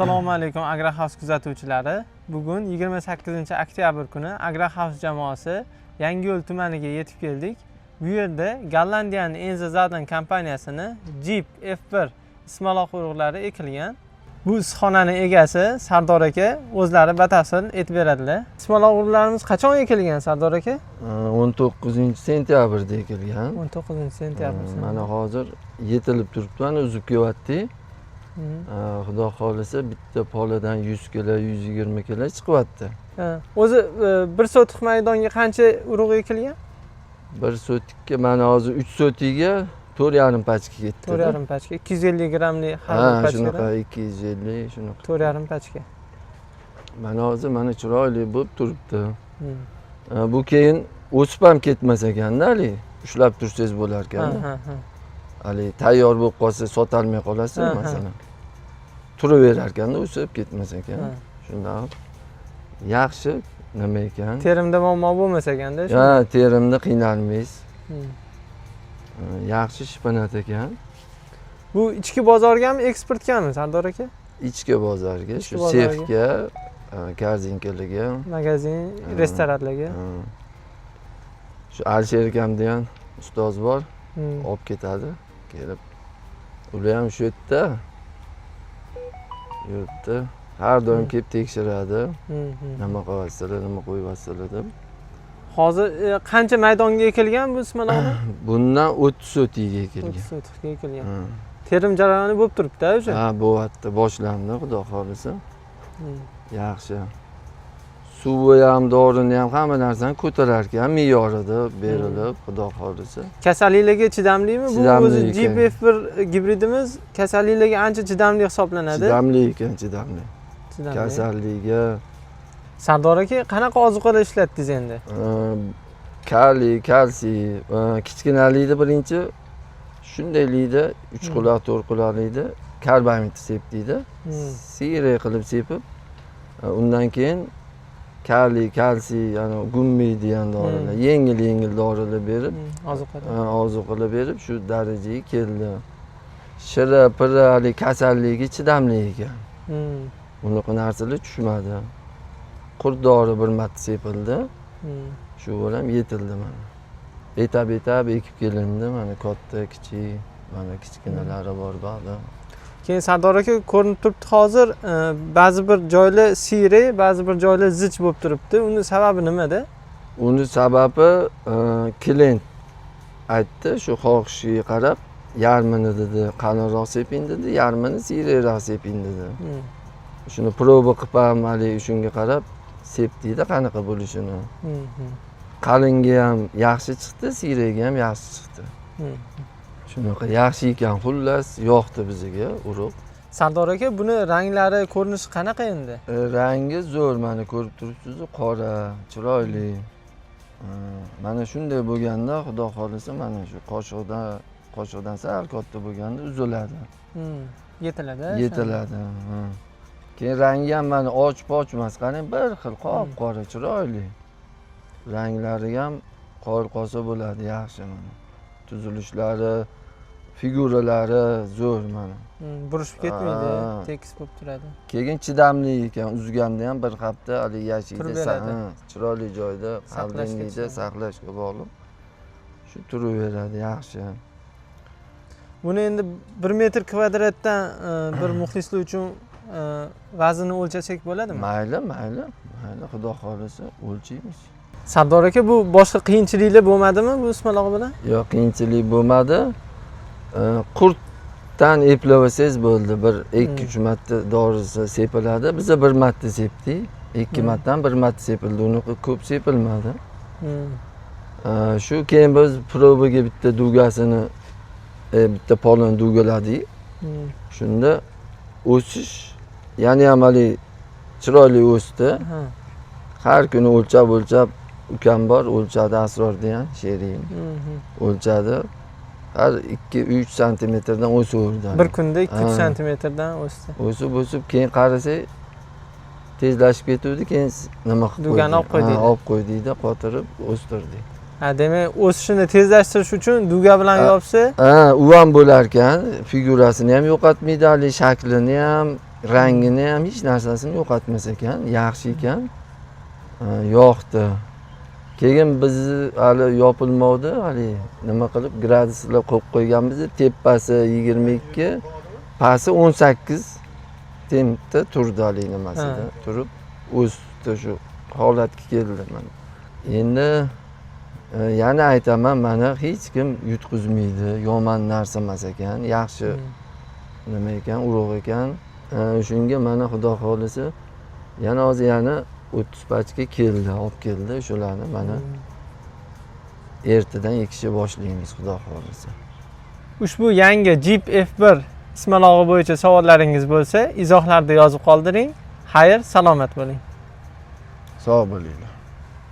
Assalomu alaykum, Agrohouse kuzatuvchilari. Bugun 28 oktyabr kuni Agrohouse jamoasi Yangiyo'l tumaniga yetib keldik. Bu yerda Gollandiyaning Enza Zaden kompaniyasini Jeep F1 ismaloq urug'lari ekilgan. Bu issiqxonaning egasi Sardor aka o'zlari batafsil aytib beradilar. Ismaloq urug'larimiz qachon ekilgan, Sardor aka? 19 sentyabrda ekilgan. 19 sentyabr. Mana hozir yetilib turibdi, mana uzib kelyapti. Xudo xohlasa, bitta polidan 100 kilo, 120 kilo chiqyapti. Ha, o'zi 1 sotix maydonga qancha urug' ekilgan? 1 sotikka, mana hozir 3 sotiga 4,5 pachka ketdi. 4,5 pachka, 250 grammli har bir Ha, pachkada. shunaqa, 250 shunaqa. 4,5 pachka. Mana hozir mana chiroyli bo'lib turibdi. Bu keyin o'sib ham ketmas ekanda, haligi ushlab tursangiz bo'lar ekan. Ha, ha, ha. Haligi tayyor bo'lib qolsa, sotolmay qolasiz, masalan. Turaverar ekanda, o'sib ketmas ekan. Shundoq yaxshi nima ekan. Terimda muammo bo'lmas ekanda. Ha, terimda qiynalmaysiz. Yaxshi shpinat ekan. Bu ichki bozorgami, eksportgami, Sardor aka? Ichki bozorga, Ichki shu bozorga. Sexga, korzinkalarga, Magazin, restoranlarga. Shu Alisher akam degan ustoz bor, olib ketadi kelib. Ular ham shu yerda yuribdi. Har doim kelib tekshiradi. Nima qilyapsizlar, nima qo'yyapsizlar deb. Hozir qancha maydonga ekilgan bu ismaloqni? Bundan 30 sotiga ekilgan. 30 sotixga ekilgan. Terim jarayoni bo'lib turibdi o'sha. Ha, bo'lyapti, boshlandi, xudo xohlasa. Yaxshi. Suvi ham, dorini ham, hamma narsani ko'tarar ekan, me'yorida berilib, xudo xohlasa. Kasalliklarga chidamlimi? Bu Chidamli o'zi ekan. Jeep F1 gibridimiz kasalliklarga ancha chidamli hisoblanadi. Chidamli ekan, chidamli. Chidamli. Kasallikka. Sardor aka, qanaqa ozuqalar ishlatdingiz endi? Kaliy, kalsiy, kichkinalikda birinchi shundaylikda 3 quloq, 4 quloqlikda karbamid sepdikda. Siyrak qilib sepib, undan keyin kaliy, kalsiy, ya'ni gummiy degan dorilar, yengil yengil dorilar berib, Ozuqalar. Ozuqalar berib shu darajaga keldi. Shira, pira, haligi kasalligiga chidamli ekan. Unaqa narsalar tushmadi. Qurt dori bir marta sepildi. Shu bilan yetildi mana. Etap etap ekib kelindi, mana katta, kichik, mana kichkinalari bor ba'zi. Keyin, Sardor aka, ko'rinib turibdi hozir, ba'zi bir joylar siyrak, ba'zi bir joylar zich bo'lib turibdi. Uni sababi nimada? Uni sababi klient aytdi, shu xohishiga qarab yarmini dedi, qalinroq seping dedi, yarmini siyrakroq seping dedi. Shuni proba qilib ham haligi shunga qarab sepdikda qanaqa bo'lishini. Qalinga ham yaxshi chiqdi, siyragiga ham yaxshi chiqdi. Shunaqa yaxshi ekan, xullas, yoqdi bizga urug'. Sardor aka, buni ranglari, ko'rinishi qanaqa endi? Rangi zo'r, mana ko'rib turibsiz, qora, chiroyli. Mana shunday bo'lganda, xudo xohlasa, mana shu qoshiqdan sal katta bo'lganda uziladi. Yetiladi. Yetiladi. Ha. Keyin rangi ham mana och poch emas, qarang, bir xil qop qora, chiroyli. Ranglari ham qoyil qolsa bo'ladi, yaxshi mana. Tuzilishlari, figuralari zo'r mana. Burishib ketmaydi, Ha. tekis bo'lib turadi. Keyin chidamli ekan, uzganda ham bir hafta haligi yashaydi. Turib beradi. Ha, chiroyli joyda, Saqlashga xavfli chidamli. saqlashga bog'liq. Shu turaveradi, yaxshi. Buni endi 1 metr kvadratdan bir muxlislar uchun vaznini o'lchasak bo'ladimi? Mayli, mayli, mayli, xudo xohlasa o'lchaymiz. Sardor aka, bu boshqa qiyinchiliklar bo'lmadimi bu ismaloq bilan? Yo'q, qiyinchilik bo'lmadi. Qurtdan eplab olsangiz bo'ldi. Bir 2 3 marta dorisi sepiladi. Biza bir marta sepdik. 2 martadan bir marta sepildi. Unaqa ko'p sepilmadi. Shu keyin biz probaga bitta dugasini, bitta polini dugaladik. Shunda o'sish yana ham haligi chiroyli o'sdi. Har kuni o'lchab o'lchab ukam bor, o'lchadi, Asror degan sherigim. O'lchadi. Har 2-3 santimetrdan o'saverdi. Bir kunda 2-3 Ha. santimetrdan o'sdi. O'sib o'sib keyin qarasak tezlashib ketuvdi, keyin nima qilib Dugani qo'ydik. olib qo'ydinglar. Ha, olib qo'ydikda, qotirib o'stirdik. Ha, demak, o'sishini tezlashtirish uchun duga bilan Ha. yopsa, Ha, u ham bo'lar ekan, figurasini ham yo'qotmaydi, haligi shaklini ham. Rangini ham, hech narsasini yo'qotmas ekan, yaxshi ekan. Yoqdi. Keyin bizni hali yopilmovdi, haligi nima qilib graduslar qo'yib qo'yganmiz, tepasi 22, pasti 18 tempda turdi haligi nimasida turib o'sdi, shu holatga keldi mana. Endi yana aytaman, mana hech kim yutqizmaydi, yomon narsa emas ekan, yaxshi nima ekan, urug' ekan. Shunga mana xudo xohlasa yana hozir yana 30 pachka keldi, olib keldi, shularni mana ertadan ekishni boshlaymiz xudo xohlasa. Ushbu yangi Jeep F1 ismalog'i bo'yicha savollaringiz bo'lsa, izohlarda yozib qoldiring. Xayr, salomat bo'ling. Sog' bo'linglar.